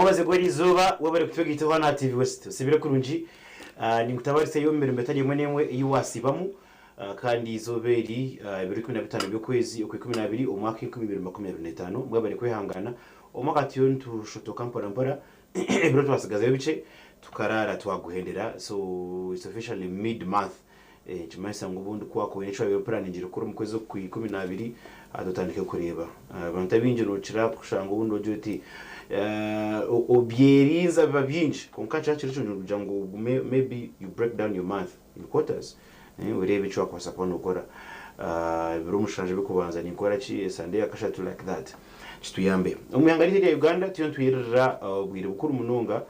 Omwebaze gw'eri izooba webare kutwegaitaho hanu aha TV West. Osiibire kurungi? Ninkutabaarisa omu mirimo etari emwe n'emwe ei waasiibamu. Kandi eizooba eri, ebiro 15 by'okwezi okw'ikumi n'abiri omu mwaka 2025, mwebare kwehangaana. Omwaka turiyo nitushotoka mpora mpora, ebiro twasigazayo bikye tukaraara twaguhendera, so it's officially mid month. Nikimanyisa ngu obundi ku waakuba oine eki waabaire opuraningire kukora omu kwezi okw'ikumi n'abiri, hati otandike kureeba. Abantu abaingi nookira kushanga obundi ogira oti obyerinza biba bingi kwonka kyakiro ekyo kugira ngu ogume maybe you break down your month in quarters oreebe eki waakubaasa kuba nookora. Ebiro 7 ebirikubanza ninkora ki, esande eya kashatu like that kituyambe. Omu ihanga ryaitu erya Uganda turiyo nitwirira obwire bukuru munonga,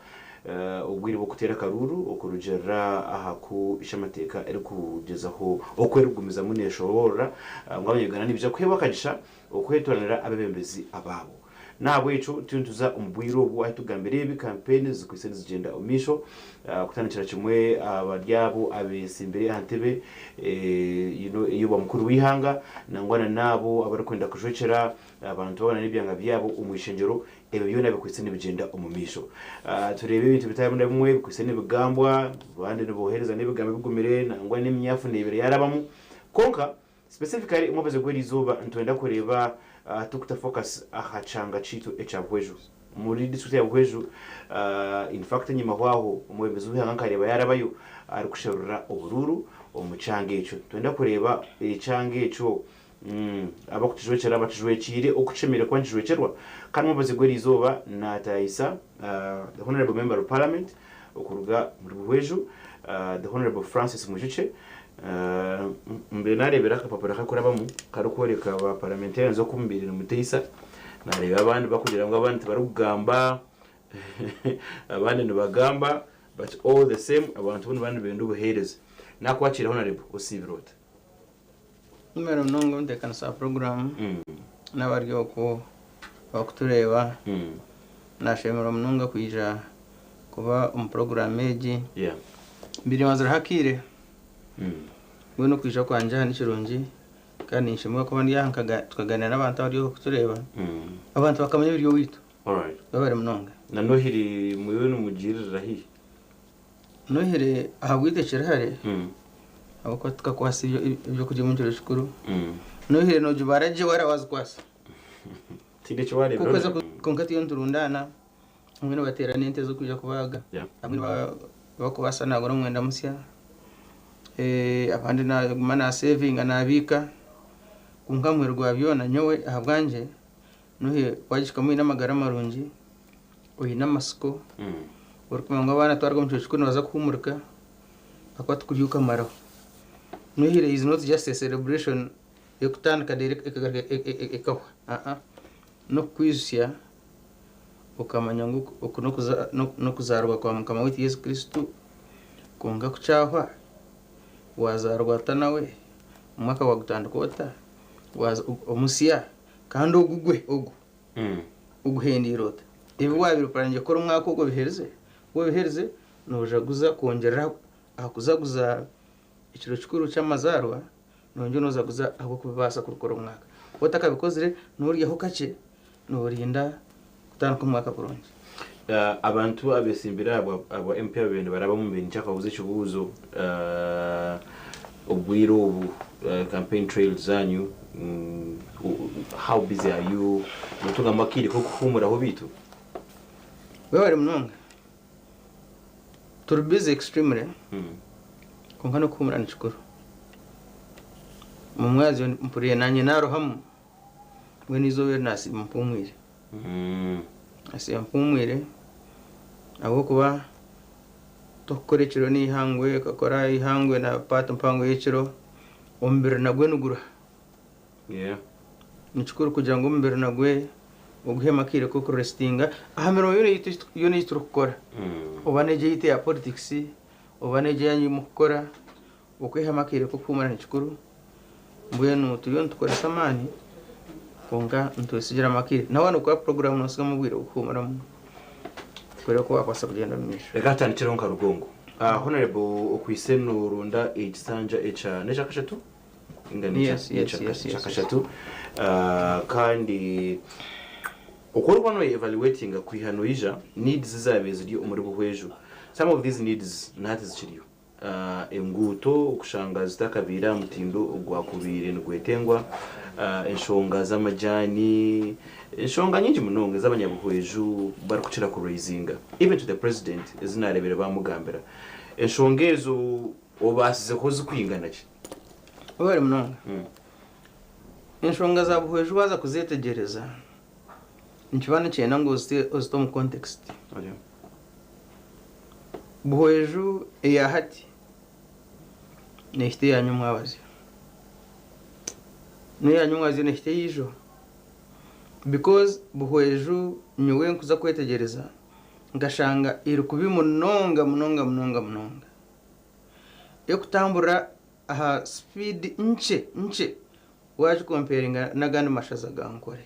obwire bw'okuteera akaruuru okurugiirira aha ku eky'amateeka erikugyezaho oku erikugumizamu neeshoboorora ngu abanya-Uganda nibaija kuheebwa akagisha okwetoranira abeebembezi abaabo. N'ahabw'ekyo turiyo nituza omu bwire obu ahu tugambire ebi, kampeyini zikwaitse nizigyenda omu maisho kutandikira kimwe ahari abo abeetsimbire aha ntebe ey'obwa mukuru w'eihanga nangwa na n'abo abarikwenda kujwekyera abantu boona n'ebyanga byabo omu ishengyero. Ebyo byona bikwaitse nibigyenda omu maisho. Tureeba ebintu bitari bimwe na bimwe bikwaitse nibigambwa, abandi nibohereza n'ebigambo ebigumire nangwa n'eminyafu neebire yaarabamu. Kwonka Specifically omwebazyo gw'erizooba nitwenda kureeba turikuta focus aha kyanga kyaitu ekya Buhweju. Omuri district ya Buhweju in fact enyima hwaho omwebembezi w'eihanga nkareeba yarabayo arikusherura oburuuru omu kyanga ekyo. Nitwenda kureeba ekyanga ekyo abakukijwekyera bakijwekiire oku kishemereire kuba nikijwekyerwa. Kandi omwebazyo gw'erizooba natayisa the Honourable Member of Parliament okuruga omuri Buhweju the Honourable Francis Mwijukye. Mbaire nareebera akapapura karikurabamu karikworeka ba parliamentarians oku mubaire nimuteisa, nareeba abandi barikugira ngu abandi tibarikugamba, abandi nibagamba but all the same abantu bo nibaba nibenda obuheereza. Nakwakiira Honourable, osiibire ota? Mwebare munonga omuteekanisa wa puroguraamu n'abari okwo abarikutureeba. Naashemererwa munonga kwija kuba omu puroguraamu egi. Mbaire mazireho akaire, mbwenu okwija kwangye aha ni kirungi kandi ninshemererwa kuba ndi aha tukagaaniira n'abantu abari okwo kutureeba, abantu bakamanya ebiri owaitu. Mwebare munonga. Na Nohiri muriyo nimugirira hi? Nohiri ahabwaitu ekiri hare ahabw'okuba tukakwasa ebyokurya omu kiro kikuru. Nohiri nogibara gye waaba wazikwasa. Tihaine eki waareebire. Kwonka turiyo niturundaana, abamwe nibateera n'ente z'okwija kubaaga, abamwe abarikubaasa nagura omwenda musya, abandi naguma nasevinga nabiika. Kwonka aha muheru gwa byona nyowe ahabwangye Nohiri wagihikamu oine amagara marungi, oine amatsiko, orikumanya ngu abaana twaruga omu kiro kikuru nibaza kuhuumurika ahakuba tikurya okamaraho. Nohiri is not just a celebration erikutandika reero ekagaruka ekahwa aa n'okukwijutsya okamanya ngu oku n'okuzaarwa kwa mukama waitu Yesu Kristo kwonka ku kyahwa waazaarwa ota nawe, omwaka waagutandika ota, omusya. Kandi ogugwe ogu oguhendeire ota? Ebi waabaire opuraningiire kukora omwaka ogu obiherize? Waaba obiherize, noojaguza kwongyerera aha kujaguza ekiro kikuru ky'amazaarwa, noyongyera noojaguza ahabw'okubibaasa kubikora omwaka. Waaba otakabikozire, nooryaho kakye, noorinda kutandika omwaka kurungi. Abantu abetsimbire ahabwa MP ababaire nibarabamu mbaire ninkyakabuuza ekibuuzo obwire obu campaign trails zanyu how busy are you notungamu akaire k'okuhuumuraho beitu? Webare munonga. Turi busy extremely kwonka n'okuhuumura ni kikuru. Omu mwazyo mpuriire nanye naruhamu mbwenu eizooba eri nasiiba mpumwire. Nasiiba mpumwire ahabw'okuba tokukora ekiro n'eihangwe okakora eihangwe na part mpango y'ekiro omubiri nagwo niguruha. Ni kikuru kugira ngu omubiri nagwo oguhemu akaire k'okuresitinga aha mirimo yoona ei turikukora oba n'egi eyaitu eya politics oba n'egi eyanyu ei murikukora okwehamu akaire k'okuhuumura ni kikuru. Mbwenu turiyo nitukoresa amaani kwonka nitwesigiramu akaire. Na waaba nookora puroguraamu noosigamu obwire bw'okuhuumuramu kureeba oku waakubaasa kugyenda omu maisho. Reka tutandikireho nka Rugongo. Honourable okwaitse nooronda ekisanja ekya n'ekyakashatu? Ninga Yes, yes, yes, yes. Ekyakashatu. Kandi. Oku orikuba noye-evaluatinga kwiha noija, needs ezaabaire ziri omuri Buhweju, some of these needs na hati zikiriyo. Enguuto okushanga zitakabaire aha mutindo ogwakubaire nigwetengwa, enshonga z'amajaani, enshonga nyingi munonga ezi abanyabuhweju barikukira kuraizinga even to the president ezi naareebire baamugambira. Enshonga ezo obaasizeho zikwingana ki? Webare munonga. Enshonga za Buhweju waaza kuzeetegyereza, nikiba nikyenda ngu ozite ozite omu context. Buhweju eya hati neehita eya nyomwabazyo, n'eya nyomwabazyo neehita ey'eijo because Buhweju nyowe nkuza kwetegyereza nkashanga eri kubi munonga munonga munonga munonga. Erikutamburira aha sipiidi nkye nkye waagikompeeringa n'agandi mashaza ga Nkore.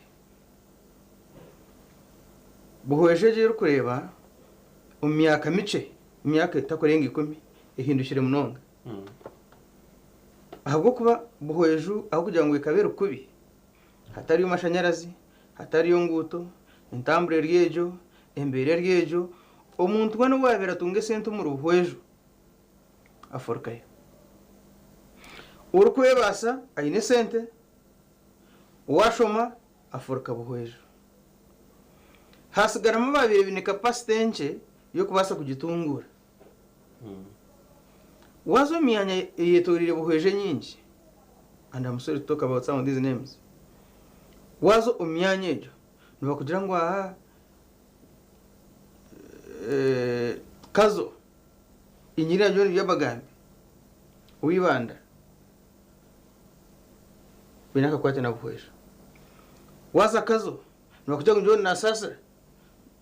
Buhweju egi orikureeba omu myaka mikye, emyaka etakurenga ikumi ehindukire munonga. Ahabw'okuba Buhweju ahabw'okugira ngu ekaba eri kubi, hatariyo mashanyarazi, hatariyo nguuto, entambura eri egyo, embeera eri egyo, omuntu weena owaabaire atunga esente omuri Buhweju afurukayo. Orikwebaasa aine esente, Owaashoma afuruka buhweju. Haatsigaramu abaabaire baine kapasite nkye y'okubaasa kugitunguura. Waaza omu myanya eyetooroire buhweju enyingi, and am sorry to talk about some of these names, waaza omu myanya egyo nibakugira ngu aha Kazo, Engineer John Byabagambi ow'Ibanda, Baine akakwate na Buhweju. Waaza Kazo nibakugira ngu John Nasaasira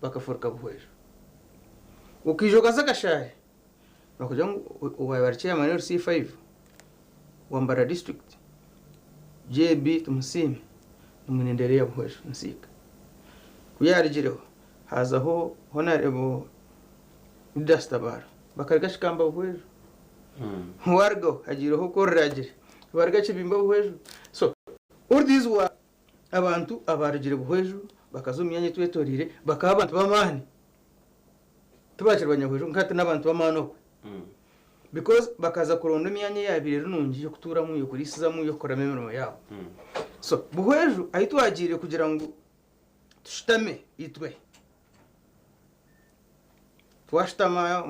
bakafuruka Buhweju. Okaija okaza Kashaari nibakugira ngu owaabaire ari chairman LC5 wa Mbarara district JB Tumusiime ni mwine Ndereya Buhweju Nsiika. Ku yaarugireho haazaho Honarebo Didas Tabaro bakaruga Kikamba Buhweju. Warugaho hagiireho Kororagire baruga Kibimba Buhweju. So all these were abantu abarugire Buhweju bakaza omu myanya etwetoreire bakaba abantu b'amaani. Tibakiri banyahweju kwonka hati n'abantu b'amaani okwe. Because bakaza kuronda emyanya eyabaire eri nungi y'okutuuramu, y'okuriisizamu, y'okukoramu emirimo yaabo. So Buhweju ahu twagiire kugira ngu tushutame itwe. Twashutama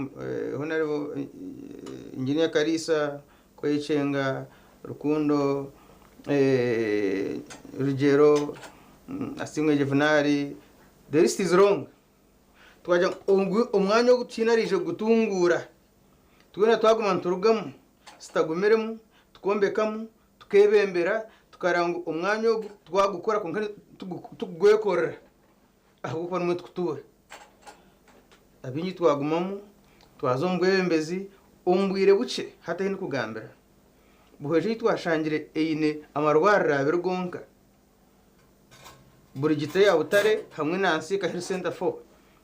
Honourable Engineer Kariisa, Kwekyenga, Rukundo, Rugyero, Asiimwe Juvenal, the list is long. Twagira ngu omwanya ogu tihaine araije kugutunguura. Twena twaguma niturugamu tutagumiremu, tukombekamu, tukebembera, tukareeba ngu omwanya ogu twagukora kwonka tikugwekorera. Ahabw'okuba nimwo turikutuura. Abaingi twagumamu, twaza omu bwebembezi, omu bwire bukye hati ahu ndikugambira, Buhweju ei twashangire eine amarwariro abiri gonka, Burigita eya Butare hamwe na Nsiika Health Centre 4,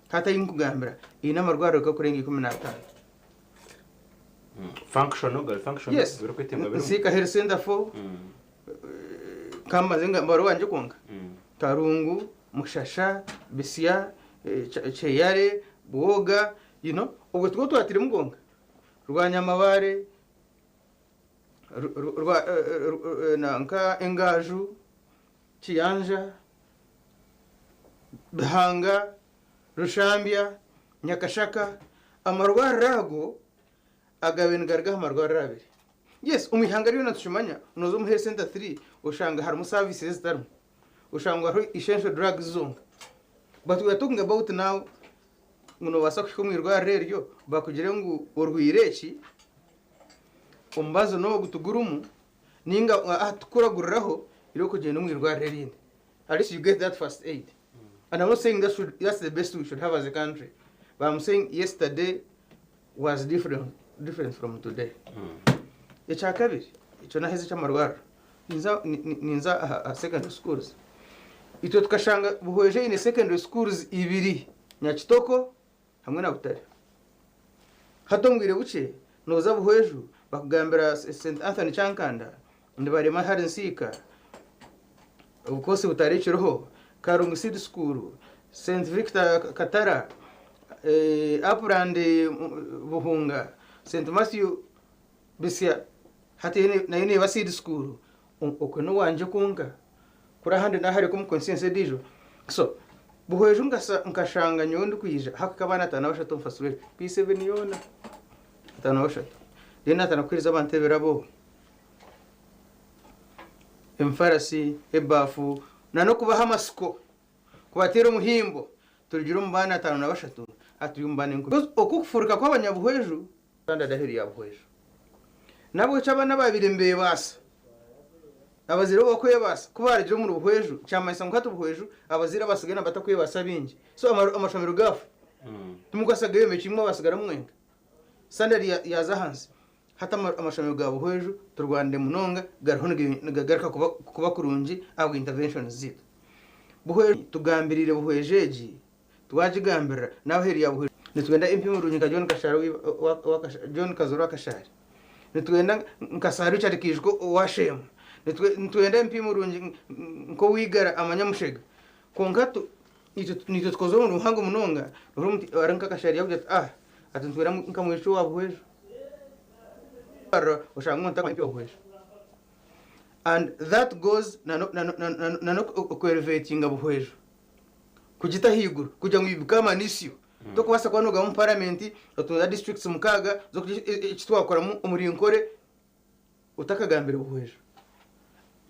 hati ahu ndikugambira eine amarwariro garikurenga 15. Functional, gari functional, Yes, ebirikwetengwa birimu. Nsiika Health Centre 4, kambanze mbare owangye kwonka. Karungu, Mushasha, Bisya, Kyeyare, Bwoga, you know, obwo tibwo twatiremu bwonka. Rwanyamabare, nanka Engaaju, Kiyanja, Bihanga, Rushambya, Nyakashaka, amarwariro ago agabaire nigaruga aha marwariro abiri. Yes, omu ihanga ryona nitukimanya, nooza omu health center 3 oshanga harimu services ezitarimu. Oshanga hariho essential drugs zonka. But we are talking about now ngu noobaasa kuhika omu irwariro eryo bakugire ngu orwaire eki, omubazi n'ogu tigurimu nainga aha tukukuraguriraho ira okugyenda omu irwariro erindi. At least you get that first aid. And I'm not saying that should, that's the best we should have as a country. But I'm saying yesterday was different, different from today. Ekyakabiri, ekyo naheza eky'amarwariro, ninza, ninza aha, aha secondary schools. Itwe tukashanga Buhweju eine secondary schools ibiri, Nyakitoko hamwe na Butare. Hati omu bwire bukye, nooza Buhweju bakugambira St Anthony Kyankanda, nibarema ahari Nsiika, obukoosi butarekirweho. Karungu Seed School, St Victor Katara, Upland Buhunga, St Matthew Bisya hati nayo neeba seed school. Okwe n'owangye kwonka kuri ahandi nahareka omu constituency endiijo. So Buhweju nkashanga nyowe ndikwija hakuhika abaana 53 omu first grade, P7 yoona 53. Then naatandika kuheereza abantu ebirabo, emifarasi, ebaafu nan'okubaha amatsiko, kubateera omuhimbo. Turugire omu baana 53 hati turi omu baana enkumi. Oku okufuruka kw'abanyabuhweju Standard aheeru ya Buhweju. Nahabwekyo abaana abaabaire nibeebaasa, abazaire bo bakwebaasa, ku baarugire omuri Buhweju, kyamanyisa ngu hati Buhweju abazaire abatsigaire nibatakwebaasa baingi. So amashomero gaafa. Timukubaasa kugayombeka imwe abaatsigaramu mwenka. Standard yaaza ahansi. Hati amashomero ga Buhweju turwanire munonga gariho nigagaruka kuba kurungi ahabwa interventions zaitu. Buhweju tugambiriire Buhweju egi Twagigambirira n'abaheeru ya Buhweju. Nitwenda MP murungi nka John Kashari John Kazora wa Kashari. Nitwenda nka Sir Richard Kiijuka owa Sheema. Nitwenda MP murungi nk'Owaigara Amanya Mushega. Kwonka itwe naitwe tukozire omurimo muhango munonga, nohurira omuntu ari nka Kashari yakugira ati ah ati nitwenda nka mwishiki owa Buhweju. Oshanga omuntu ari MP wa Buhweju. And that goes na n'oku elevatinga Buhweju. Kugita ahaiguru kugira ngu you become an issue. Tokubaasa kuba nogamba omu parliament otunga districts mukaaga z'okugira eki twakoramu omuri Nkore otakagambire Buhweju.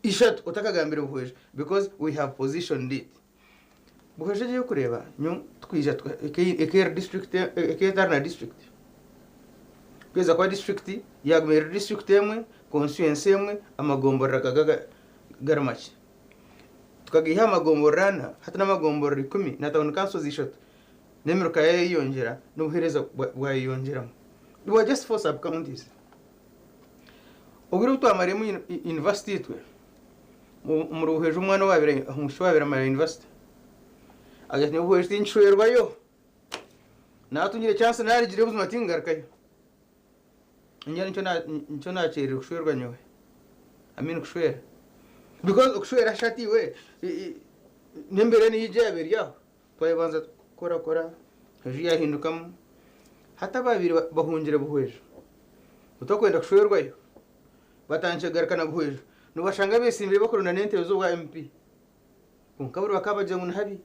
Ishatu otakagambire Buhweju because we have positioned it. Buhweju egi ey'okureeba nyowe tukwija eka eri district eka etari na district. Kwija kuba district yaguma eri district emwe, constituency emwe, amagomborora gari makye. Tukagaiha aha magomborora ana, hati n'amagomborora ikumi na town councils ishatu, n'emiruka yaayeyongyera n'obuheereza bwayeyongyeramu. We were just four sub counties. Obwire obu twamaremu university itwe, omuri Buhweju omwana owaabaire omwishiki owaabaire amara university, agira ati nyowe Buhweju tinkishwerwayo, naatungire chance naarigireyo buzima tingarukayo. Ningira nikyo nakyerire kushwerwa nyowe. I mean kushwera. Because okushwera shati iwe n'embeera niyo ija yaaba eri aho. Twabanza kukorakora, enju yahindukamu. Hati ababaire bahungire Buhweju, otakwenda kushwerwayo, batandikire kugaruka na Buhweju. Nobashanga besimbire bakuronda n'entebe z'obwa MP. Kwonka buri bakaba bagira ngu nihabi.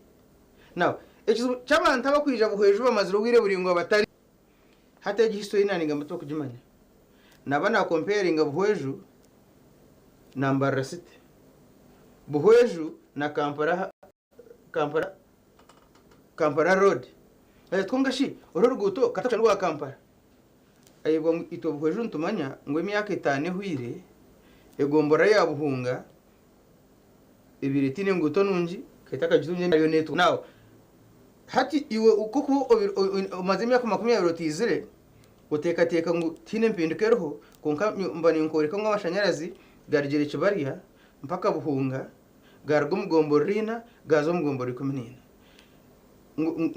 Now, ekizibu ky'abantu abakwija Buhweju bamazire obwire buraingwa batari. Hati egi history ei naanigamba tibakugimanya. Naaba naakomparinga Buhweju na Mbarara City. Buhweju na Kampala Kampala Kampala Road. Ati kwonka shi oru oruguuto ka rutakushushana n'orwa Kampala? Ayeebwa ngu itwe Buhweju nitumanya ngu emyaka etaano ehweire, egomborora ya Buhunga ebaire etaine nguuto nungi, etakagitungiire nayo neetwa. Now Hati iwe nk'oku omazire emyaka 20 otaizire, oteekateeka ngu tihaine mpinduka eriho, kwonka mba ninkworeka ngu amashanyarazi garugire Kibarya mpaka Buhunga, gaaruga omu gomborora ina gaaza omu gomborora 14.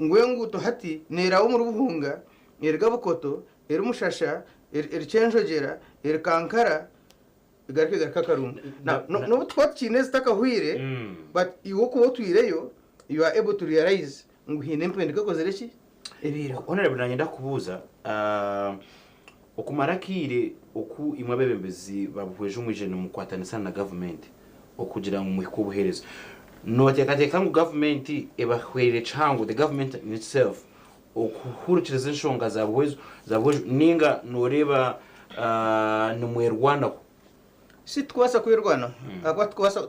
Ngu enguuto hati neeraba omuri Buhunga, eruga Bukoto, eri Mushasha, eri Kyenjogyera, eri Kankara, egaruka egaruka Karungu. Now, n'obu tukuba tukiine ezitakahwire, but iwe okuba otwireyo, you are able to realize ngu haine empinduka ekozire ki? Ebaireho. Honourable nanye ndakubuuza, okumara akaire oku imwe abebembezi ba Buhweju mwije nimukwatanisa na gavumenti okugira ngu muhike obuhereza, noteekateeka ngu gavumenti ebahwereire kihango, the government in itself, okuhurikiriza enshonga za Buhweju ninga noreeba nimwerwanaho? Si tikubaasa kwerwanaho ahakuba tikubaasa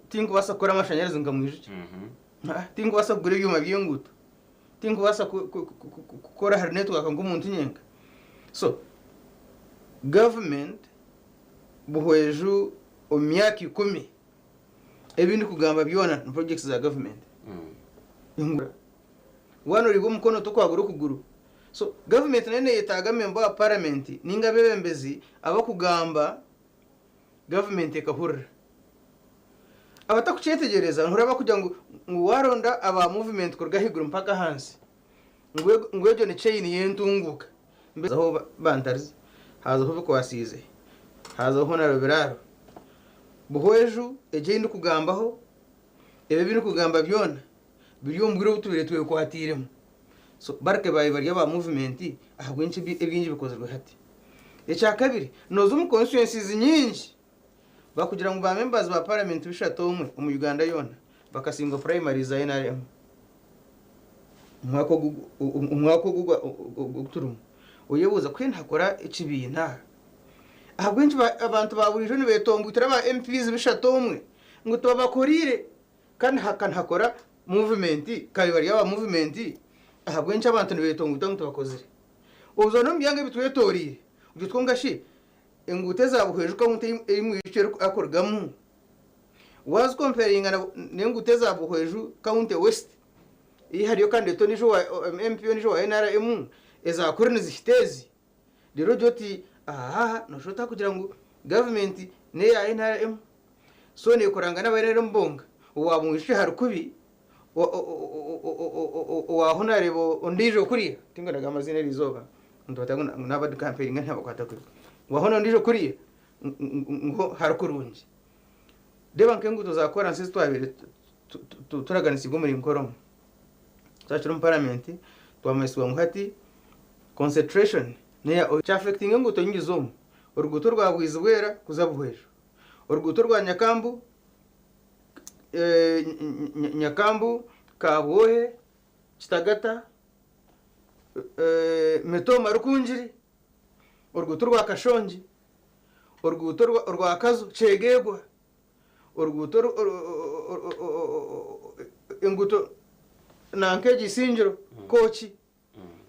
tinkubaasa kukora amashanyarazi nka Mwijukye, tinkubaasa kugura ebyoma by'enguuto, tinkubaasa kukora ahari network nk'omuntu nyenka. So government Buhweju omu myaka 10 ebi ndikugamba byona ni projects za government. Waaba noreebwa omukono tokwagura okuguru. So government nayo neyetaaga member wa parliament ninga abebembezi abakugamba government ekahurira. Abatakukyetegyereza nohurira bakugira ngu ngu waronda aba movement kuruga ahaiguru mpaka ahansi ngu egyo ni chain y'entunguuka. Hazaho Bantariza, hazaho Bikwasiize, hazaho Honourable Biraaro. Buhweju egyo ei ndikugambaho. Ebi ebi ndikugamba byona biri omu bwire obu tubaire twekwatiiremu. So bareke baabe bari aba movement ahabw'enki ebingi bikozirwe hati. Ekyakabiri, nooza omu constituencies nyingi bakugira ngu ba members ba parliament bishatu omwe omu Uganda yoona bakasingwa primaries za nrm omwaka ogu omwaka ogu ogu turimu. Oyebuuza ku nihakora ekibiina ahabw'enki abantu ba buriijo nibetomboitera ba MPs bishatu omwe ngu tibabakoriire Kandi haka nihakora movement kare bari aba movement ahabw'enki abantu nibetongoita ngu tibakozire? Oza n'omu byanga ebitwetoreire ogye kwonka shi enguuto eza Buhweju county ei Mwijukye arikurugamu wazi comparinga n'enguuto eza Buhweju county west ei hariyo candidate ondiijo owa MP ondiijo owa NRM eza kuri nizihita ezi reero ogire oti ahaha noshusha ota kugira ngu gavumenti n'eya NRM So neekorangana n'aba NRM bonka? Owa Mwijukye hari kubi, owa Honarebo ondiijo kuriya, tinkwenda kugamba amaziina eriizooba, ngu naaba ndi kampeininga ntihabakwata kubi. Owa Hon ondiijo kuriya ngu hari kurungi. Reeba nk'enguuto za koransi ezi twabaire turaganisiibwe omuri Nkore omu. Twakiri omu paramenti twamanyisibwa ngu hati concentration neya kya affectinga enguuto nyingi z'omu. Oruguuto orwa Bwizibwera kuza Buhweju. Oruguuto rwa Nyakambu, Nyakambu, Kabwohe, Kitagata, Mitooma Rukungiri, oruguuto rwa Kashongi, oruguuto rwa Kazo Kyegegwa, oruguuto enguuto nanka egyo Isingiro Kooki.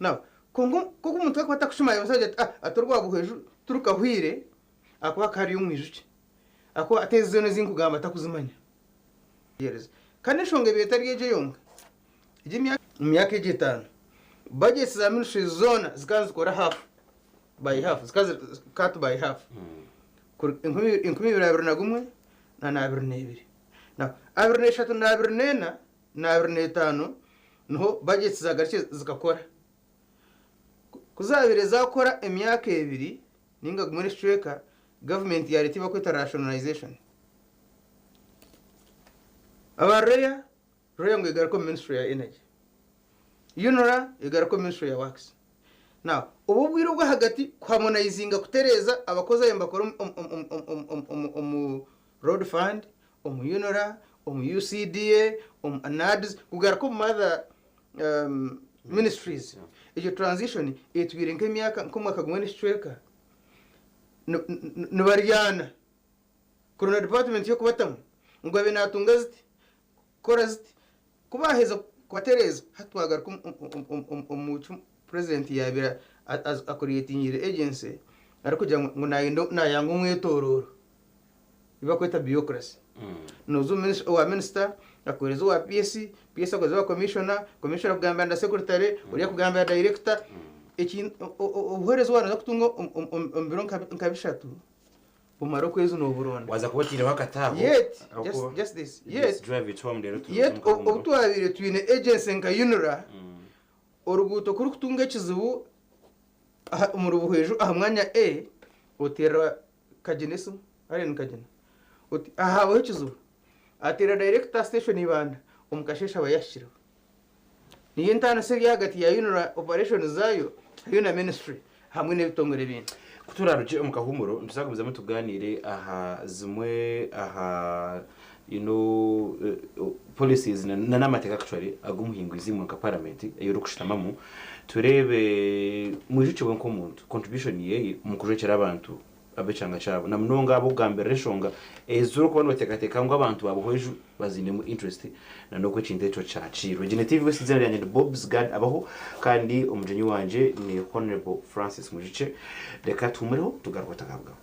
Now, kwonka nk'oku omuntu arikuba atakushuma yabaasa kugira ati ah ati orwa Buhweju turukahwire ahakuba hakaba hariyo omwijukye ahakuba ati ezi zoona ezi nkugamba takuzimanya. Kandi enshonga ebaire etari egyo yonka, egi emyaka omu myaka egi etaano budgets za ministries zoona zikaba nizikora half by half zikaba ziri cut by half 2021 na 22. Now 23 na 24 na 25 niho bajeti zagarukire zikakora. Ku zaabaire zaakora emyaka ebiri nainga gumwe n'ekicweka, gavumenti yaareeta ebi barikweta rationalisation. Aba REA, REA ngu egaruke omu ministry ya Energy, UNRA egaruke omu ministry ya Works. Now, obu obwire obw'ahagati kuharmonizinga kutereeza abakozi abu nibakora omu Road Fund, omu UNRA, omu UCDA, omu NAADS, kugaruka omu mother ministries. Egyo transition etwire nk'emyaka nk'omwaka gumwe n'ekicweka nibaryana kuronda department y'okubatamu ngu abe natunga ziti, kukora ziti. Ku baaheza kubatereeza hati twagaruka omu ki purezidenti yaabaire acreatingire agency arikugira ngu nayanga omwetororo. Ebi barikweta bureaucracy. Nooza owa minisita akuheereza owa PS, PS akuheereza owa commissioner, commissioner akugambira na secretary, oriya akugambira director. Obuheereza obu waranza kutunga omu biro nka bishatu, bumara okwezi nooburonda. Waaza kuba otaireho akataaho. Yet, just this, yet, drive it home reero yet obu twabaire twine agency nka UNRA, oruguuto ku rurikutunga ekizibu omuri Buhweju aha mwanya A, oteerera Kagina esimu, Allen Kagina, oti aha haabaho ekizibu, ateera dayirekita aha siteeshoni Ibanda, omu kasheeshe aba yaahikireho. Niyo entaaniso eri ahagati ya UNRA operations zaayo hariyo na ministry hamwe n'ebitongore ebindi. Ku turaarugye omu kahuumuro, nituza kugumizamu tugaaniire aha zimwe aha you know, policies na n'amateeka actually ag'omuhingwizi imwe nka paramenti ei orikushutamamu, tureebe mwijukye we nk'omuntu contribution yeeye omu kujwekyera abantu ab'ekyanga kyabo na munonga ab'okugambirira enshonga ezi orikuba nooteekateeka ngu abantu ba Buhweju baziinemu interest na n'oku ekintu ekyo kyakiirwe. Egi ni TV West, eiziina ryangye ni Bobs Gad Abaho kandi omugyenyi wangye ni Honourable Francis Mwijukye. Reka tuhumureho tugaruke tutakarugaho.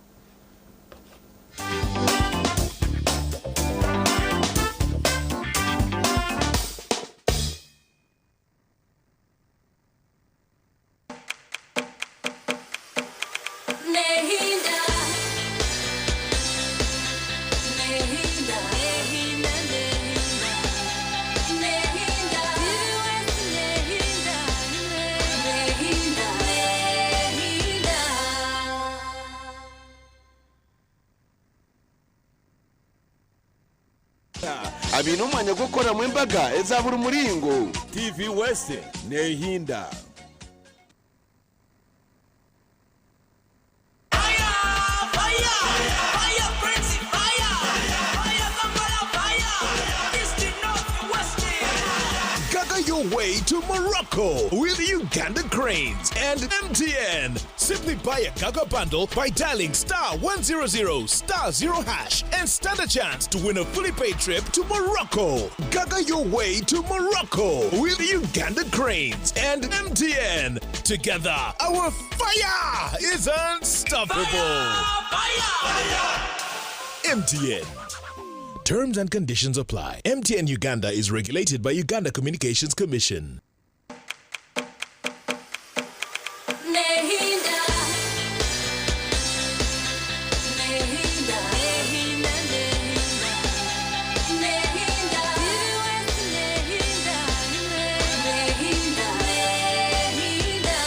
Abaine omwanya gw'okukoreramu embaga eza buri muringo. TV West neehinda. Gaga your way to Morocco with Uganda Cranes and MTN. Simply buy a Gaga bundle by dialing star 100 star 0 hash and stand a chance to win a fully paid trip to Morocco. Gaga your way to Morocco with Uganda Cranes and MTN. Together, our fire is unstoppable. MTN. Terms and conditions apply. MTN Uganda is regulated by Uganda Communications Commission. Nehinda. Nehinda. Nehinda, nehinda. Nehinda. Nehinda. Nehinda. Nehinda.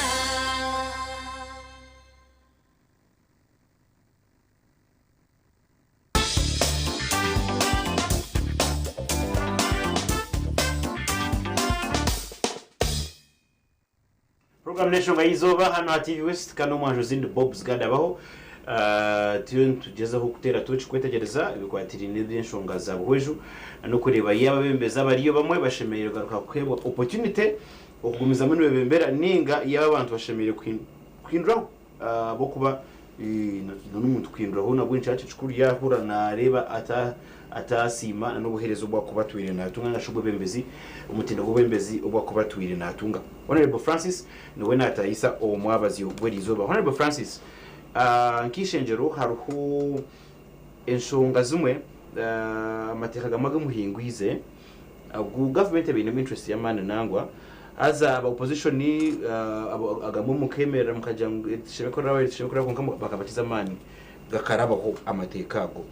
Program n'enshonga y'eizooba hanu aha TV West kandi omwanjuzi ndi Bobs Gadabaho. Turiyo nitugyezaho kuteera tooki kwetegyereza ebikwatiraine n'eby'enshonga za Buhweju n'okureeba yaaba abeebembezi abariyo bamwe bashemereire kugaruka kuheebwa opportunity okugumizamu nibebembera ninga yaaba abantu bashemereire kuhinduraho ahabw'okuba n'omuntu kuhinduraho nabwo nikyo kikuru yaahurira naareeba ata atasiima na n'obuheereza obu akuba atwire naatunga nari shi obwebembezi, omutindo gw'obwebembezi obu akuba atwire naatunga. Honourable Francis niwe naatahisa omwabazyo gw'eriizooba. Honourable Francis, nk'eishengyero hariho enshonga zimwe, amateeka gamwe agu muhingwize agu gavumenti ebainemu interest y'amaani nangwa, haza aba opposition agamwe mukeemerera mukagira ngu eri tushemereire kurirabaho, eri tushemereire kurirabaho kwonka bakabakiza amaani gakarabaho amateeka ago.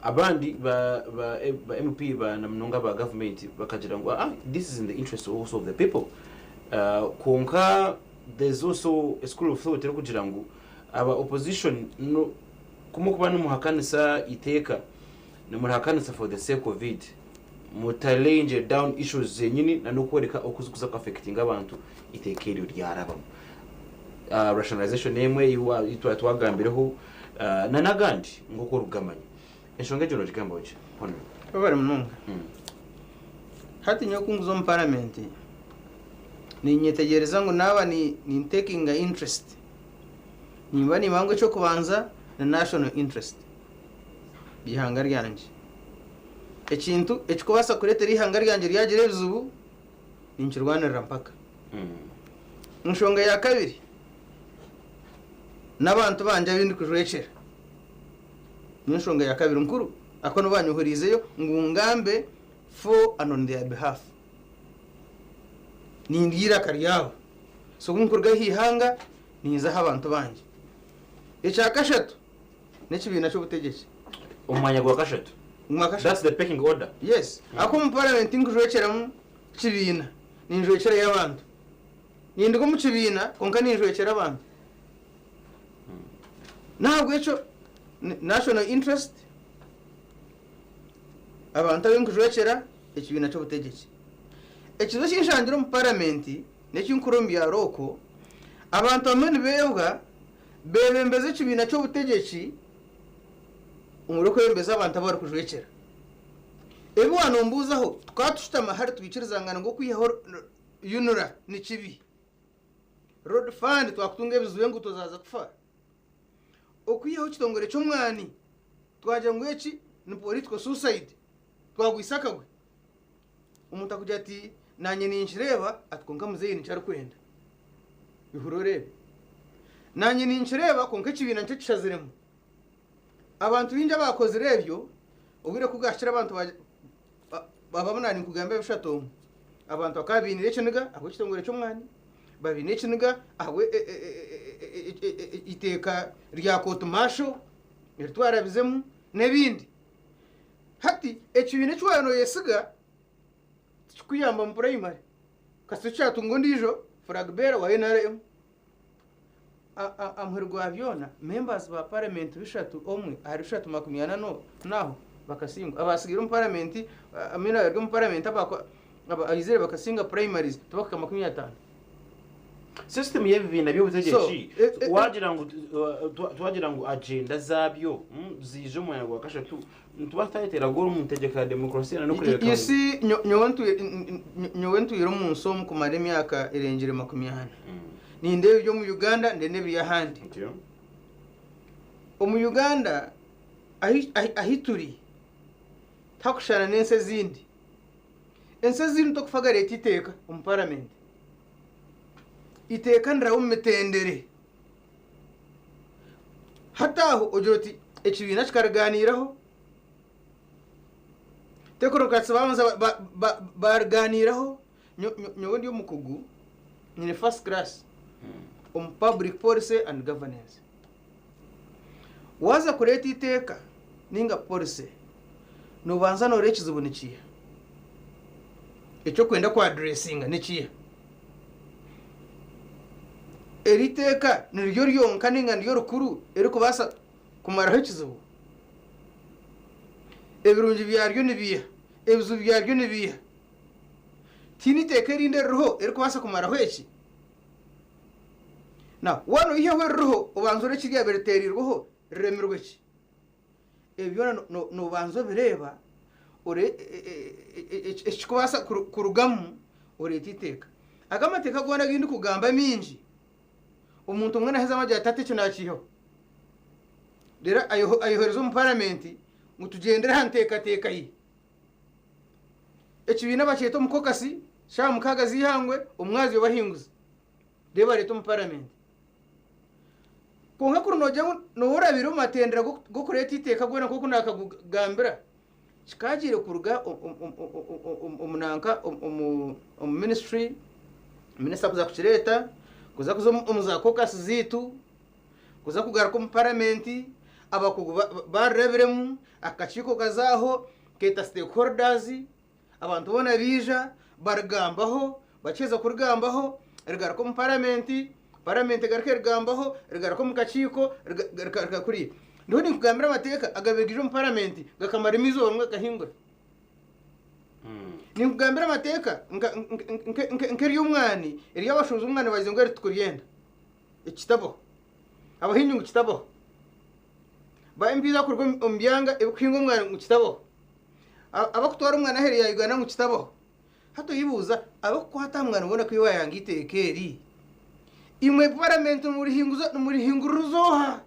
Abandi ba ba ba MP ba na munonga aba gavumenti bakagira ngu aa this is in the interest also of the people. Kwonka there is also a school of thought erikugira ngu aba opposition no ku murikuba nimuhakanisa eiteeka nimurihakanisa for the sake of it mutalayinge down issues zenyini na n'okworeka oku zirikuza ku affectinga abantu eiteeka eryo ryarabamu. Rationalization emwe ei ei twaba twagambireho na n'agandi nk'oku orikugamanya. Enshonga egyo noogigambaho ki Hon. Webare munonga. Hati nyowe ku nkuza omu paramenti, ninyetegyereza ngu naaba ni nintekinga interest, nimba nimanya ngu eky'okubanza ni national interest y'eihanga ryangye. Ekintu ekikubaasa kureetera eihanga ryangye ryagira ebizibu, ninkirwanirira mpaka. Enshonga ya kabiri, n'abantu bangye abu ndikujwekyera. Niyo nshonga ya kabiri nkuru ahakuba nibo baanyohereizeyo ngu ngambe for and on their behalf. Nindya eiraka ryabo. So ku nkuruga aha ihanga, ninza aha bantu bangye. Ekya kashatu, n'ekibiina ky'obutegyeki. Omu mwanya gwa kashatu. Omu mwanya kashatu. That's the pecking order. Yes. Ahakuba omu parliament tinkujwekyeramu kibiina, ninjwekyerayo abantu. Ninduga omu kibiina kwonka ninjwekyera abantu. N'ahabw'ekyo national interest, abantu abu nkujwekyera, ekibiina ky'obutegyeki. Ekizibu eki nshangire omu paramenti n'eki nkuhurira omu byaro okwo, abantu abamwe nibeebwa beebembeza ekibiina ky'obutegyeki omuri okwebembeza abantu abu barikujwekyera. Ebi wanombuuzaho tukaba tushutama hare twikirizangana ngu okwihaho UNRA ni kibi. Road Fund twakutunga ebizibu enguuto zaaza kufa. Okwihaho ekitongore ky'omwani twagira ngu eki ni political suicide twagwisa akagwe. Omuntu akugira ati nanye ninkireeba ati kwonka muzeeyi nikyo arikwenda. Bihurire oreebe. Nanye ninkireeba kwonka ekibiina nikyo kishaziremu. Abantu baingi abaakozire ebyo, obwire ku bwahikire abantu baba naanye ninkugamba ebishatu omu, abantu bakaba bainiire ekiniga ahabw'ekitongore ky'omwani, babaine ekiniga ahabw'eiteeka rya kooti maasho eri twarabizemu n'ebindi. Hati ekibiina eki waaba nooyesiga tikikuyamba mu purayimare, kasita okyatunga ondiijo furagi beera wa NRM. Aha muheru gwa byona, members ba parliament bishatu omwe ahari bishatu makumiana n'aho Bakasingwa. Abaasigaire omu paramenti, I mean abari omu paramenti abaizire bakasinga primaries tibakuhika 50. System y'ebibiina So, by'obutegyeki eh, eh, wagira ngu twagira ngu agenda zaabyo ziija omu mwanya gwa kashatu nituba tutareetera goal omu ntegyeka ya democracy na n'okureebeka You ngu see, nyowe ntwire omu nsi omu kumara emyaka erengire 40. Nindeeba eby'omu Uganda, ndeeba n'ebiri ahandi. Ntyo. Omu Uganda ahi turi tihakushushana n'ensi ezindi. Ensi ezindi tokufa gareeta eiteeka omu paramenti. Eiteeka niraba omu mitendere. Hati aho ogira oti ekibiina kikarigaaniiraho, technocrats babanza baarigaaniiraho. Nyowe ndi omukugu, nyine first class omu public policy and governance. Waaza kureeta eiteeka ninga policy, noobanza nooreeba ekizibu nikiiha. Eky'okwenda ku addressinga nikiiha. Eri iteeka niryo ryonka ninga niryo rikuru erikubaasa kumaraho ekizibu? Ebirungi byaryo nibiiha? Ebizibu byaryo nibiiha? Tihaine iteeka erindi eririho erikubaasa kumaraho eki? Na waaba noihaho eririho obanza oreebe ekiryabaire riteereirweho riremirwe ki? Ebyo byona noobanza obireeba ekirikubaasa kurugamu oreeta eiteeka. Aga amateeka goona agu ndikugamba amingi, omuntu omwe naahezamu agira ati hati ekyo naakiihaho. Reero ayohereza omu paramenti ngu tugyendere aha nteekateeka ye. Ekibiina bakyeta omu kokasi shaaha 6 z'eihangwe omwazyo bahinguza. Reero bareeta omu paramenti. Kwonka kuri noogira ngu nooba orabire omu matendera g'okureeta eiteeka goona nk'oku naakagambira, kikaagiire kuruga omu nanka omu ministry, minisita kuza kukireeta, kuza kuza omu za kokasi zaitu, kuza kugaruka omu paramenti, abakugu barirabiremu, akakiiko kazaaho, keeta stakeholders, abantu boona baija barigambaho, bakiheza kurigambaho rigaruka omu paramenti, paramenti egaruka erigambaho, rigaruka omu kakiiko, rigaruka kuriya. Ndiho ninkugambira amateeka agabaire gaija omu paramenti gakamara eizooba rimwe gakahingura. Ninkugambira amateeka nk'ery'omwani, ery'abashuubuzi b'omwani bagize ngu eri tikuryenda. Eki kitabaho. Abahingi ngu kitabaho. Ba MPs abakuruga omu byanga ebirikuhinga omwani ngu kitabaho. Abakutwara omwani aheeru ya Uganda ngu kitabaho. Hati oyebuuza abakukwata aha mwani boona ku bayanga eiteeka eri, imwe paramenti nimurihinguririza oha?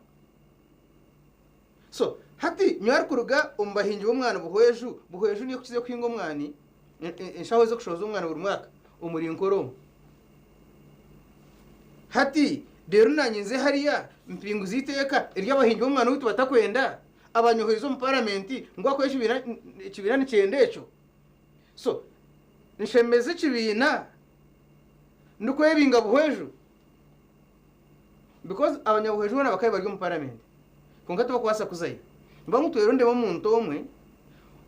So hati nyowe arikuruga omu bahingi b'omwani Buhweju, Buhweju niyo erikukizayo kuhinga omwani, enshaho ez'okushohoza omwani buri mwaka omuri Nkore omu. Hati reero naanye nze hariya mpinguze eiteeka ery'abahingi b'omwani owaitu batakwenda, abanyoherize omu paramenti ngu ahakuba ekibiina nikyenda ekyo. So nshemeze ekibiina ndikwebinga Buhweju because abanyabuhweju boona bakaba bari omu paramenti kwonka tibakubaasa kuzayo. Nibagira ngu twerondemu omuntu omwe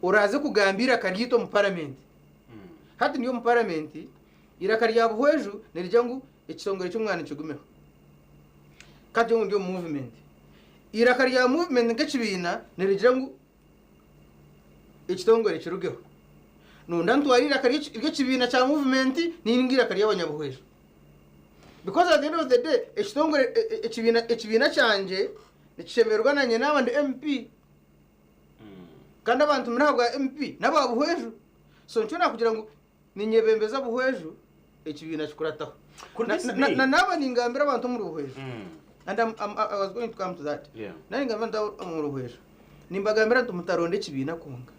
oraaze kugamba eiraka ryaitu omu paramenti. Hati ndi omu paramenti, eiraka rya Buhweju nirigira ngu ekitongore ky'omwana kigumeho. Kati ngu ndi omu movement. Eiraka rya movement nk'ekibiina nirigira ngu ekitongore kirugeho. Nonda ntware eiraka ry'ekibiina kya movement ninga eiraka ry'abanyabuhweju. Because at the end of the day ekitongore ekibiina ekibiina kyangye nikishemererwa nanye naaba ndi MP. Kandi abantu muri ahabwa MP n'aba Buhweju. So nikyo nakugira ngu ninyebembeza Buhweju ekibiina kikurataho. Could this be? Na naaba ningambira abantu omuri Buhweju. And I was going to come to that. Naaba ningambira abantu omuri Buhweju. Nimbagambira nti mutaronda ekibiina kwonka.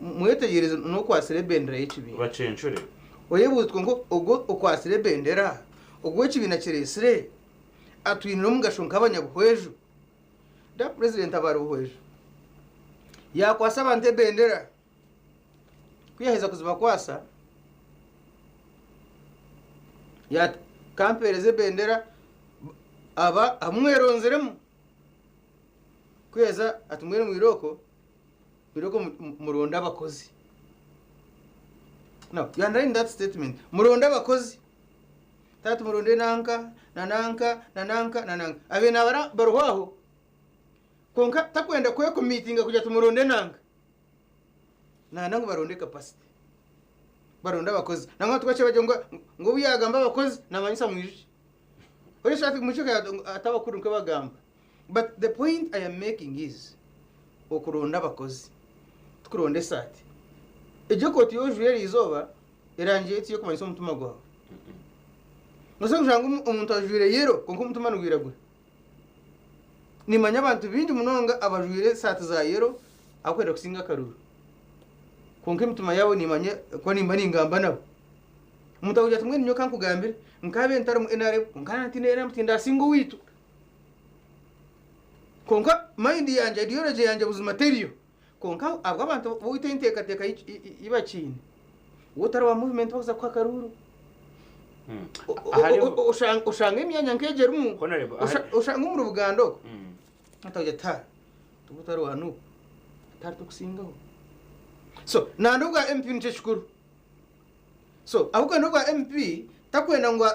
Mwetegyereze n'okwatsire ebendera y'ekibiina. Bacencure. Oyebuuze oti kwonka ogwo okwatsire ebendera, ogwo ekibiina kireetsire, atwinire omugasho nk'abanyabuhweju? Da purezidenti aba ari Buhweju. Yaakwatsa abantu ebendera. Ku yaaheza kuzibakwatsa, yaati kampeereze ebendera aba amweronziremu. Ku yaaheza ati mbwenu mwirooko, mwirooko muronde abakozi. Now, you underline that statement. Muronde abakozi. Tati muronde nanka, na nanka, na nanka, na nanka. Abe nabara bariho aho. Kwonka takwenda kwekomitinga kugira tumuronde enanga. Nayenda ngu baronde capacity. Baronde abakozi. Nangwa tukakye bagira ngu ngu obu yagamba abakozi namanyisa mwijukye. Oreeba ati mwijukye ati abakuru nikwo bagamba. But the point I am making is okuronda abakozi tikuronda esaati. Egyo ekooti yojwire eriizooba erangi yayo tiyokumanyisa omutima gwawe. Nobaasa kushanga omuntu ajwire yellow kwonka omutima nigwiragura. Nimanya abantu baingi munonga abajwaire esaati za yellow abakwenda kusinga akaruru. Kwonka emitima yaabo nimanya ahakuba nimba ningamba nabo. Omuntu akugira ati mbwenu nyowe kankugambire, nkaabe ntari mu NRM kwonka naaba NRM tindasinga owaitu. Kwonka mind yangye, ideology yangye buzima teriyo. Kwonka ahabw'abantu b'owaitu enteekateeka ei bakiine, waaba otari wa movement bakuza kukuha akaruuru. Oshanga emyanya nk'egyo erimu, oshanga omuri Buganda okwo, otagira oti ha, waaba otari wa Nup, tihariho orikukusingaho. So nanda obwa MP nikyo kikuru. So ahabw'okwenda obwa MP, takwenda ngu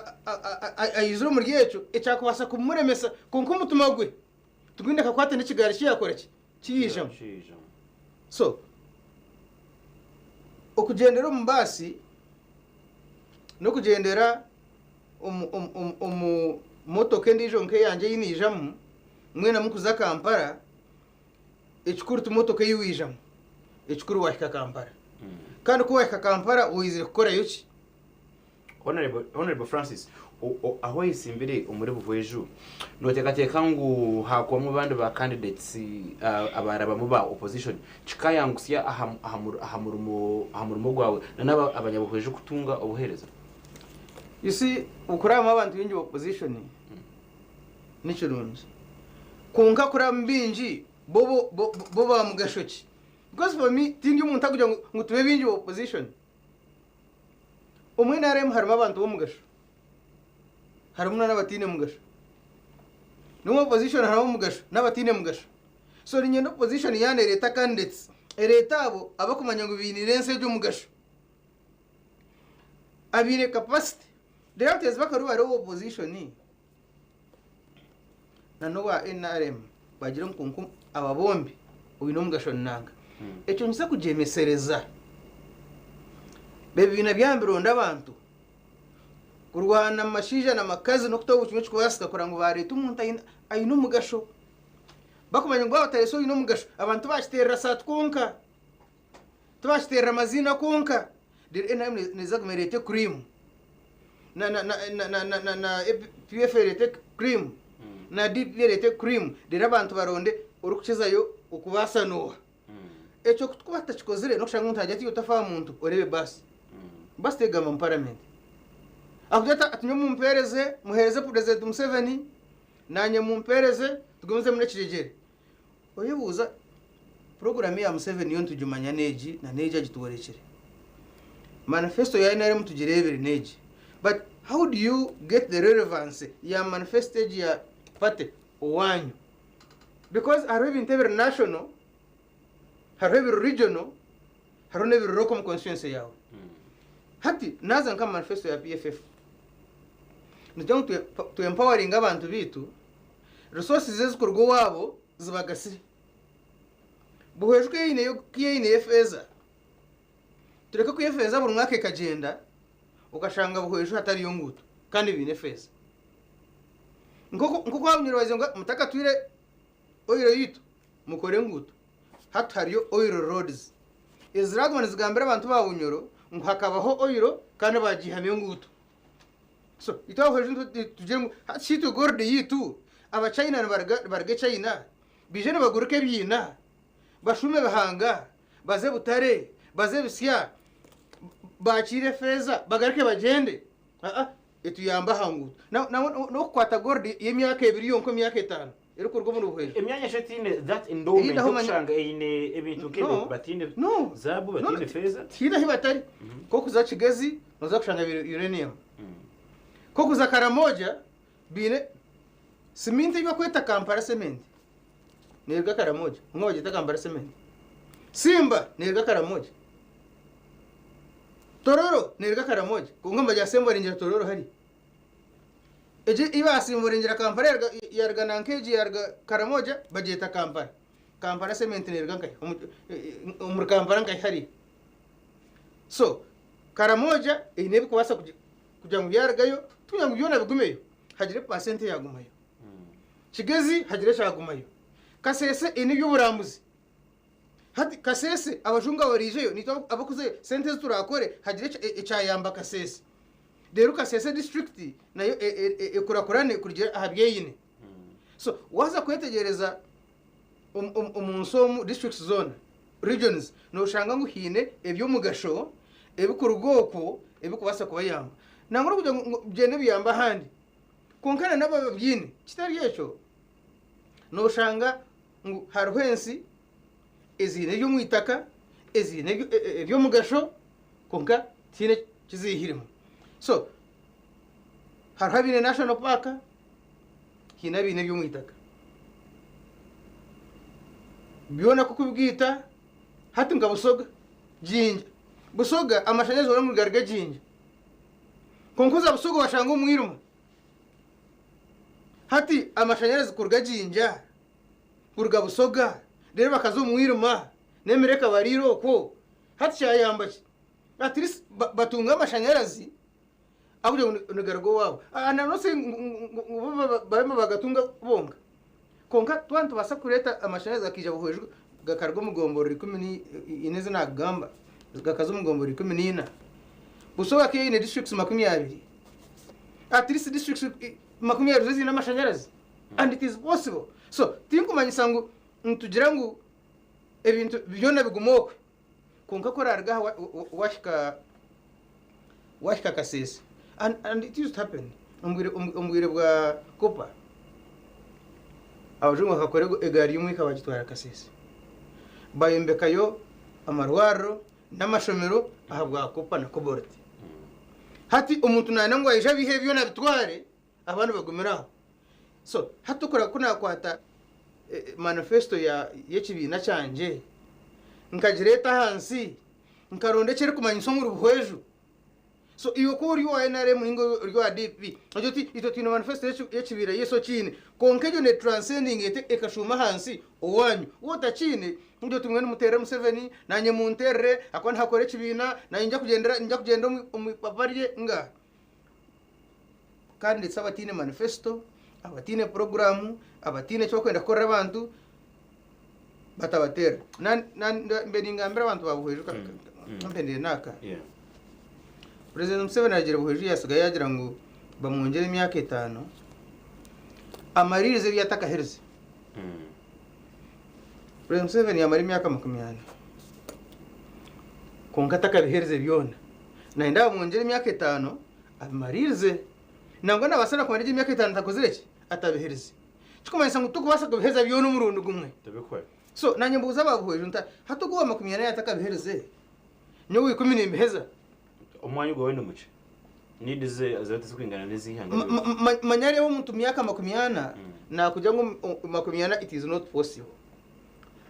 aizire omuri ekyo ekyakubaasa kumuremesa kwonka omutima gwe tigwine kakwate n'ekigaari ki yaakora ki? Kiyijamu. So okugyendera omu baasi n'okugyendera omu motoka endiijo nk'eyangye ei naijamu, mwena murikuza Kampala, ekikuru ti motoka ei waijamu, ekikuru waahika Kampala. Kandi ku waahika Kampala oizire kukorayo ki? Honourable Francis, ahu oyesimbire omuri Buhweju, noteekateeka ngu haakubamu abandi ba candidates abarabamu ba opposition, kikayangutsya aha murimo gwawe na n'abanyabuhweju kutunga obuheereza? You see, okurabamu abantu baingi ba opposition ni kirungi kwonka kurabamu baingi bo bo ba mugasho ki? Because for me tindi omuntu arikugira ngu tube baingi ba opposition. Omu NRM harimu abantu b'omugasho, harimu n'abataine mugasho. N'omu opposition harimu ab'omugasho n'abataine mugasho. So niinyenda opposition yaaba neereeta candidates, ereete abo abakumanya ngu bainiire ensi egi omugasho, abaine capacity. Reero abateezi b'akaru bari omu opposition na n'owa NRM bagira ngu kwonka aba bombi oine omugasho ni nanka. Ekyo nikiza kugyemesereza ebibiina byaba nibironda abantu kurwana amashaija n'amakazi n'okutaho buri kimwe ekirikubaasika kureba ngu baareeta omuntu aine omugasho. Bakumanya ngu baaba batareetsire oine omugasho abantu tibakiteerera saati kwonka, tibakiteerera maziina kwonka. Reero NRM neeza kuguma ereete cream, na na na na na na PF ereete cream, na DP ereete cream, reero abantu baronde orikukizayo okubaasa n'oha. Ekyo ku turikuba tutakikozire n'okushanga omuntu naagira ati iwe tofa aha muntu oreebe baasi. Baasi tegamba omu paramenti. Akugira ati ati nyowe mumpeereze, muheereze Purezidenti Museveni, naanye mumpeereze tugumizemu n'ekijegyere. Oyebuuza, Puroguraamu ya Museveni yo nitugimanya n'egi na n'egi agitworekire. Manifesto ya nrm tugireebire n'egi. But how do you get the relevance ya manifesto egi ya party owaanyu? Because hariho ebintu ebiri national, hariho ebiri regional, hariho n'ebiri local omu constituency yaawe. Hati naaza nka manifesto ya PFF, nitugira ngu tu empoweringe abantu baitu, Resources ezikuruga owaabo zibagasire. Buhweju ku yaineyo efeeza, tureke ku efeeza buri mwaka ekagyenda okashanga Buhweju hatariyo nguuto kandi baine efeeza. Nk'oku Abunyoro bagize ngu mutakatwire oil yaitu mukore enguuto, hati hariyo oil roads eziraguma nizigambira abantu ba Bunyoro ngu hakabaho oil kandi bagiihamu enguuto. So itwe aho nitugire ngu hati itwe gold yaitu abachina nibaruga China baije nibaguruka ebiina bashuume ebihanga baze Butare baze Bisya bakiire efeeza bagaruke bagyende aa etuyambe aha nguuto n'okukwata gold y'emyaka ebiri yonka emyaka etaano erikuruga omuri Buhweju. Emyanya shi etaine that endowment okushanga eine ebintu nk'ebyo bataine zaabu bataine feeza. Tihaine ahu batari. Nk'okuza Kigezi noza kushanga uranium. Nk'okuza Karamoja baine siminti ei barikweta Kampala cement neeruga Karamoja kwonka bagyeta Kampala cement. Simba neeruga Karamoja. Tororo neeruga Karamoja kwonka nibagyasemboringira Tororo hariya. Egi ei basimburingira Kampala yaruga yaruga nanka egi yaruga Karamoja bagyeta Kampala. Kampala cement neruga nkahi? Omuri Kampala nkahi hariya? So Karamoja eine ebikubaasa kugira ngu byarugayo tikugira ngu byona bigumeyo, hagire percent eyagumayo. Kigezi hagire ekyagumayo. Kasese eine eby'oburambuzi. Hati Kasese abajungu abaraijeyo naitwe abarikuzayo sente ezi turakore hagire ekyayamba Kasese. Reero Kasese disiturikiti nayo ekurakurane kurugiirira aha bi eine. So waaza kwetegyereza omu nsi omu disiturikiti zoona, regions, nooshanga ngu haine eby'omugasho ebirikuruga okwo ebirikubaasa kubayamba. Nangwa n'okugira ngu byenda biyambe ahandi kwonka na nabo ababyine. Kitari ekyo, nooshanga ngu hariho ensi eziine eby'omu itaka, eziine eby'omugasho kwonka tihaine eki ziihiremu. So hariho abaine national park, haine abaine eby'omu itaka. Byona ku okubigaita hati nka Busoga, Jinja. Busoga amashanyarazi ora ngu nigaruga Jinja. Kwonka oza Busoga washanga omwirima. Hati amashanyarazi kuruga Jinja, kuruga Busoga, reero bakaza omu mwirima n'emiro ekabariira okwo, hati kyayamba ki? At least batunge amashanyarazi ahabw'okugira ngu nigaruga owaabo. And I'm not saying ngu bo babe nibagatunga bonka, kwonka twaba nitubaasa kureeta amashanyarazi gakaija Buhweju gakaruga omu gomborora 14 ezi naakugamba, gakaza omu gomborora 14. Busoga ka eine districts 20, at least districts 20 zo ziine amashanyarazi and it is possible. So tinkumanyisa ngu nitugira ngu ebintu byona bigume okwe, kwonka ku oraruga aha wahika wahika Kasese and and it used to happen omu bwire omu bwire bwa copper, abajungu bakakora egaari y'omwika bagitwara Kasese, bayombekayo amarwariro n'amashomero ahabwa copper na cobalt. Hati omuntu nayenda ngu aije abihe byona abitware abandi bagumire aho. So hati okureba ku nakwata manifesto y'ekibiina kyangye nkagireeta ahansi nkaronda ekirikumanyisa omuri Buhweju. So iwe ku ori owa NRM ninga ori owa DP ogira oti itwe twine manifesto y'ekibiina yes okiine kwonka egyo ne transcending ete ekashuuma ahansi owaanyu. Waaba otakiine ogira oti mbwenu muteerere Museveni naanye munteerere ahakuba nihakora ekibiina naanye ninza kugyenda omu ipapa rye nga. Kandi ndetse abataine manifesto, abataine puroguraamu, abataine eki barikwenda kukorera abantu batabateera. Mbe ningambira abantu ba Buhweju mpendire n'aka. President Museveni aragiire Buhweju yaatsigayo yaagira ngu bamwongyere emyaka etaano amaririze ebi atakaherize. President Museveni yaamara emyaka 40 kwonka atakabiherize byona. Nayenda bamwongyere emyaka etaano abimariirize. Nangwa nabaasa na kumara egyo emyaka etaano atakozire ki? Atabiherize. Kirikumanyisa ngu tikubaasa kubiheza byona omurundi gumwe. Tobikora. So nanye mbuuza aba Buhweju nti hati ogu owa 40 atakabiherize, nyowe owa ikumi nimbiheza? Omwanya gwawe ni mukye. Need ze ziba tizikwingana n'ez'eihanga ryona. Manya reeba omuntu myaka 40 nakugira ngu 40 it is not possible.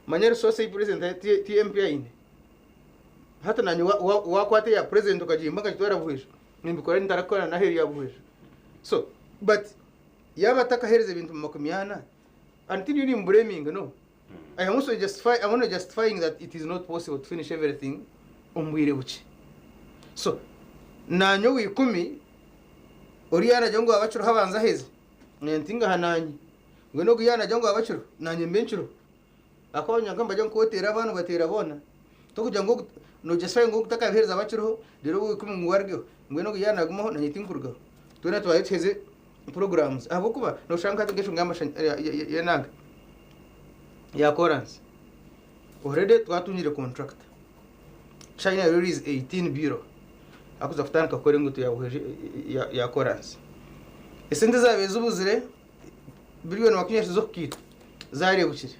Manya resource ei president ti MP aine. Hati nanye wakwata eya president okagimba nkagitwara Buhweju, nimbikora ntarakora n'aheeru ya Buhweju. So but yaaba atakaheereza ebintu mu 40, and tindiyo nimbureminga no. I am also justify, I'm only justifying that it is not possible to finish everything omu bwire bukye. So nanye owa ikumi oriya yanagira ngu aba akiriho abanze aheze, nanye nti ngaha nanye. Mbwenu ogu yanagira ngu aba akiriho, nanye mbe nkiriho. Ahakuba abanyanka nibagira ngu ku oteera abaana obateera boona. Tokugira ngu nojustify ngu ogu takabiheereza aba akiriho, reero owa ikumi ngu arugeho. Mbwenu ogu yaanagumaho nanye tinkurugaho. Twena tubaye tuheze programs ahabw'okuba noshanga nka hati nk'enshonga y'enanga ya koransi. Already twatungire contractor. China release 18 bureau akuza kutandika kukora enguuto ya Buhweju ya koransi. Esente zaabaire zibuzire biliyoni 30 z'okukaita zarebukire.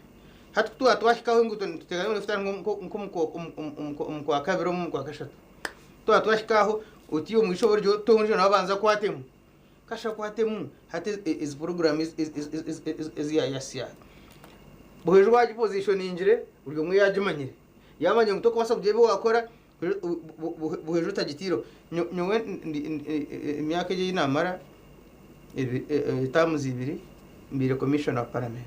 Hati ku twaba twahikaho enguuto nituteekateeka ngu kutandika nk'omu kwakabiri omu kwakashatu. Twaba twahika aho oti omu ishoboro tondiijo nawe abanze akwatemu. Kasha akwatemu hati ezi puroguraamu ezi yaayasya. Buhweju baagipoziishoningire buri omwe yaagimanyire. Yaamanya ngu tokubaasa kugira ebi waakora Buhweju otagitaireho. Nyowe emyaka egi ei naamara Terms ibiri mbaire commissioner wa parliament.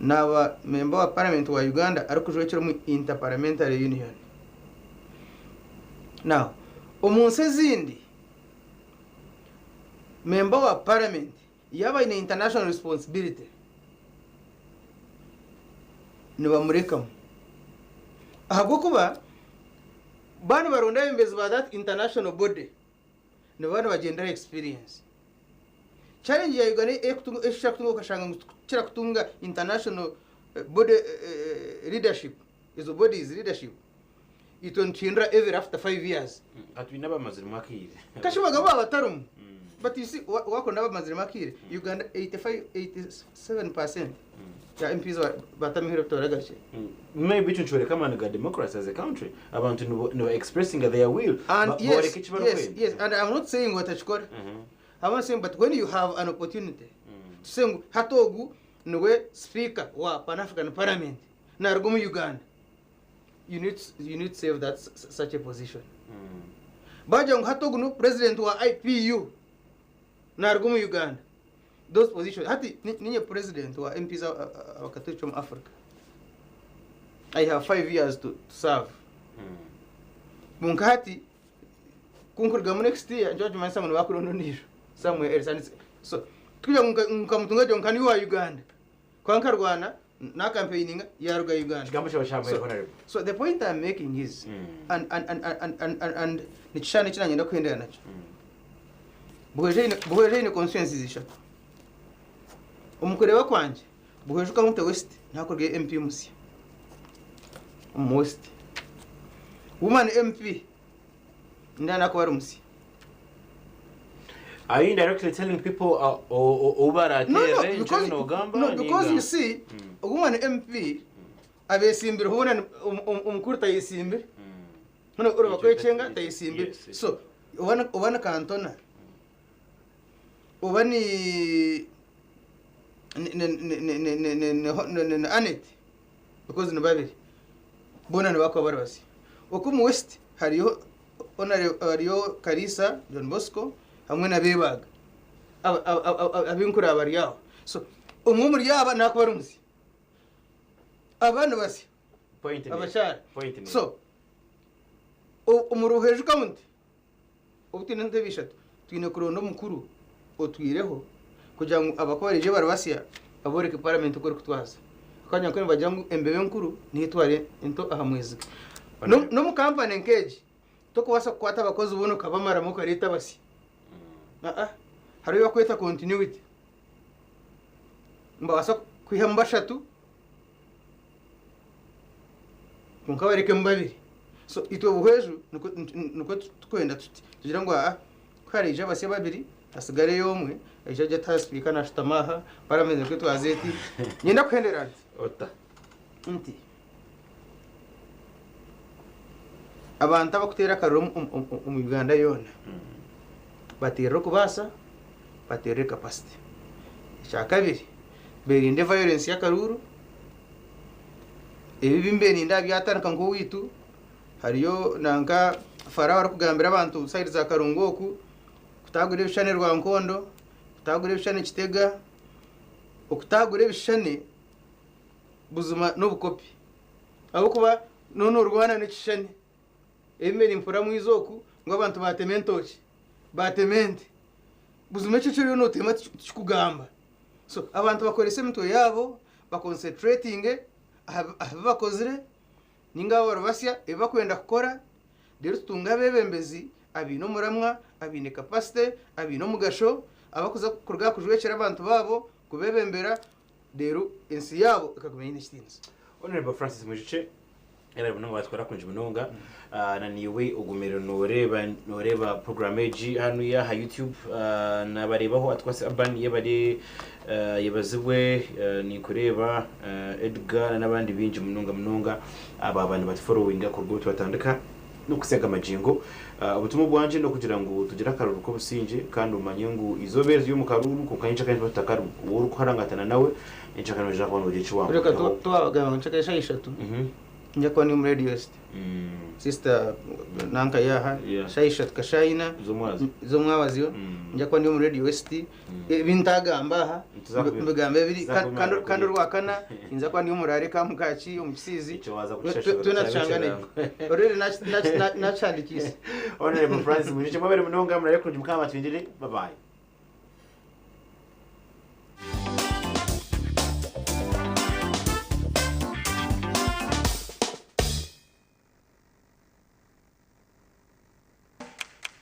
Naaba member wa parliament wa Uganda arikujwekyera omu Inter-Parliamentary Union. Now, omu nsi ezindi, member wa parliament yaaba aine international responsibility, nibamurekamu. Ahabw'okuba baaba nibaronda abebembezi ba that international body, nibaba nibagyendera aha experience. Challenge ya Uganda ei tushobora kutunga okashanga ngu titukukira kutunga international body leadership, ezo bodies leadership, itwe nituhindura every after 5 years. Katwine abamaziremu akaire. Kashibaga baba batarimu. But you see, wakonda abamaziremu akaire, Uganda 85, 87% ya MPs batamihire kutora gake. Maybe ekyo nikyoreka amaani ga democracy as a country. Abantu niba expressing their will. And yes, Boreka eki barikwenda. Yes, and I'm not saying batakikora. I'm not saying, but when you have an opportunity to say ngu hati ogu niwe speaker wa Pan African Parliament naruga omu Uganda, you need to save that such a position. Bagira ngu hati ogu ni president wa IPU naruga omu Uganda, those positions. Hati ninye president wa MPs abakatoliki omu Africa. I have 5 years to serve. Munka hati kunkurugamu next year, njo kimanyisa ngu nibakurondoniro somewhere else. And so tukugira ngu nkamutunga gyo nka niwe wa Uganda kwa nkarwana na campaigninga yaruga Uganda. Ekigambo kyawe kyambaire, honorable. So the point I'm making is and nikishana ekinanyenda kuhendera nakyo. Buhweju eine constituencies ishatu. Omu kureeba kwangye, Buhweju County West nihakorwa MP musya. Omu West woman MP ndana kuba ari musya. Are you indirectly telling people No, ubaratere because nogamba? No, because you see, woman MP abesimbire hubona omukuru tayesimbire hano uri bakwecenga tayesimbire. So ubana kantona uba ni Anet, because ni babiri bona nibakuba bari basya. Oku mu West hariyo hariyo Karisa John Bosco hamwe na Bebaga abinkura bari aho. So umwe muri aba nakuba ari musya, abana basya. Point ni abakyara. Point ni So omu Ruhweju County obu twine entebe ishatu, twine kuronda omukuru otwireho kugira ngu abakoreje bari basya baboreke parliament uko erikutwaza. Akanya nko nibagira ngu embebe nkuru niyo etwara ento aha mweziga. N'omu kampani nk'egi tokubaasa kukwata abakozi boona okabamaramu okareeta basya. Aa, hariho ebi bakweta continuity. Nibabaasa kwihamu bashatu kwonka barekemu babiri. So itwe Buhweju nikwo tukwenda tuti tugira ngu aa, ku hariija abasya babiri, hasigareyo omwe aija ajya ataha sipiika nashutama aha paramenti nikwo etwaza eti. Nyenda kuhendera nti ota nti abantu abakuteera akaruru omu Uganda yoona bateerere okubaasa, bateerere capacity. Ekya kabiri, berinde violence y'akaruru. Ebi bimbe byatandika nk'owaitu hariyo nanka fara barikugambira abantu side za Karungu oku kutagura ebishushani Rwankondo, kutagura ebishushani Kitega, okutagura ebishushani buzima n'obukopi, ahabw'okuba none orwana n'ekishushani. Ebimere mpura mwiza oku ngu abantu batema entoki, batema ente, buzima ekyo kyoriyo notema tikikugamba. So abantu bakoresa emitwe yaabo, baconcentratinge aha bi bakozire ninga abo bari basya ebi bakwenda kukora. Rero tutunge abebembezi abiine omuramwa, abiine capacity, abiine omugasho, abakuza kuruga kujwekyera abantu baabo kubebembera, rero ensi yaabo ekaguma eine ekitiinisa. Honorable Francis Mwijukye, era munonga batwara kungi munonga. Na niwe ogumire noreba program egi hanu ya ha YouTube. Nabarebaho atwase Urban yebare, yebazibwe. Nikureba Edgar n'abandi bingi munonga munonga. Aba bantu batufollowinga ku rwego tubatandika nokusega amajingo. Obutumwa bwanje no kugira ngu tugire akaruru k'obusinge, kandi umanye ngu izobere ryo mu karuru konka nshaka tutakari uwo uri kuharangatana nawe nshaka noja kubona ugiye kiwango. Reka tubagamba ngo nshaka eshatu. Nja kuba ndi omu Radio West. Sister nanka yaha Yeah. shaaha ishatu ka shaaha ina Z'omwazyo. z'omwabazyo Mm. nja kuba ndi omu Radio West ebi ntagamba aha Tuza kubi- mbigambe ebiri tuza Ka- kubimara kandi- kandi kuri- orwakana ninza kuba ndi omurare kamukaki omu kisiizi Ekyo waza Twe- kukishashura, twena kyabe tushangane ekirango. already nakihandikiise Honorable Francis Mwijukye mwebare munonga murare kurungi mukama atwindire. Bye bye.